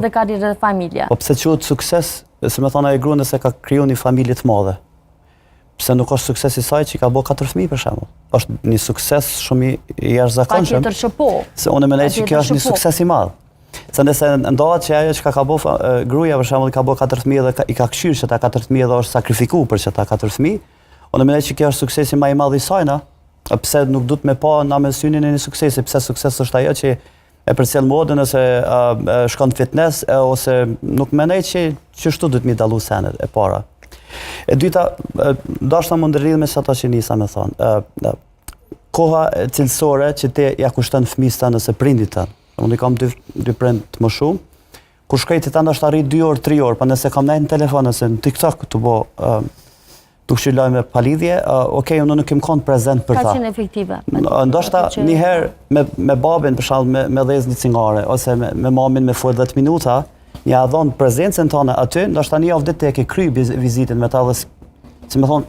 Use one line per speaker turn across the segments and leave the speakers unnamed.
Dhe karrierë dhe familje.
Po pse quhet sukses, si me thonë ajo grua nëse ka kriju një familje të madhe? Pse nuk është sukses i saj që i ka bo katër fëmijë për shembull? Është një sukses shumë i i jashtëzakonshëm.
Patjetër që po.
Se unë mendoj që kjo është një
po.
sukses i madh. Se nëse ndahet që ajo që ka bo gruaja për shembull i ka bo katër fëmijë dhe i ka kqyrë qata katër fëmijë dhe është sakrifiku për qata katër fëmijë, unë mendoj që kjo është suksesi më i madh i saj, na. Pse nuk duhet me pa na me synin e një suksesi, pse sukses është ajo që e përcjell modën ose shkon në fitness e, ose nuk mendoj që qështu duhet mi dallu senet e para. E dyta, dashta me ndërlidh me ato që nisa me thonë. Koha cilësore që ti ja kushton fëmijës tënd ose prindit tënd. Unë i kam dy dy prind të moshumë. Kur shkoj te ta ndoshta rri 2 orë, 3 orë, po nëse kam nejt në telefon ose në TikTok tu bo uh, tu kqyr lajme pa lidhje, uh, okay, unë nuk kem kon prezent për
ta.
Ka
qenë efektive.
Ndoshta një herë me me babin për shembull me me dhez një cigare ose me me mamin me fol 10 minuta, ja dhon prezencën tënde aty, ndoshta një javë ditë e ke kry vizitën me ta dhe si me thon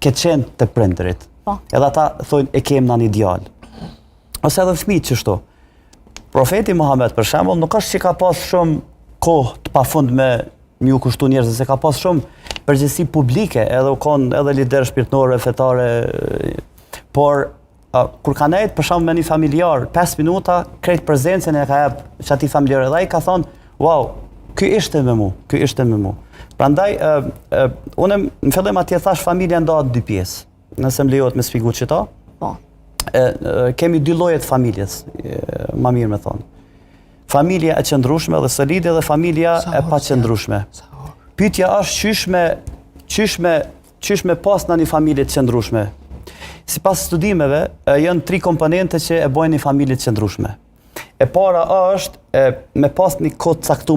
ke qenë te prindërit.
Po.
Edhe ata thonë e kem na një djalë. Ose edhe fëmijët qështu. Profeti Muhammed për shembull nuk është që ka pas shumë kohë të pafund me ju kushtu njerëzve, se ka pas shumë përgjegjësi publike, edhe u kon edhe lider shpirtnore, fetare, por a, kur ka nejt për shembull me një familjar 5 minuta, krejt prezencën e ka jep qatij familjar edhe ai ka thonë, wow, ky ishte me mu, ky ishte me mu. Prandaj, ë, ë, unë në fillim atje thash familja ndahet dy pjesë. Nëse më lejohet me shpjegu qëto?
Po.
E, kemi dy lloje të familjes, ma mirë me thonë. Familja e qëndrueshme dhe solide dhe familja e paqëndrueshme. Pyetja është qysh me qysh me qysh me pas në një familje të qëndrueshme. Sipas studimeve, janë tri komponente që e bojnë një familje të qëndrueshme. E para është e, me pas një kod caktuar.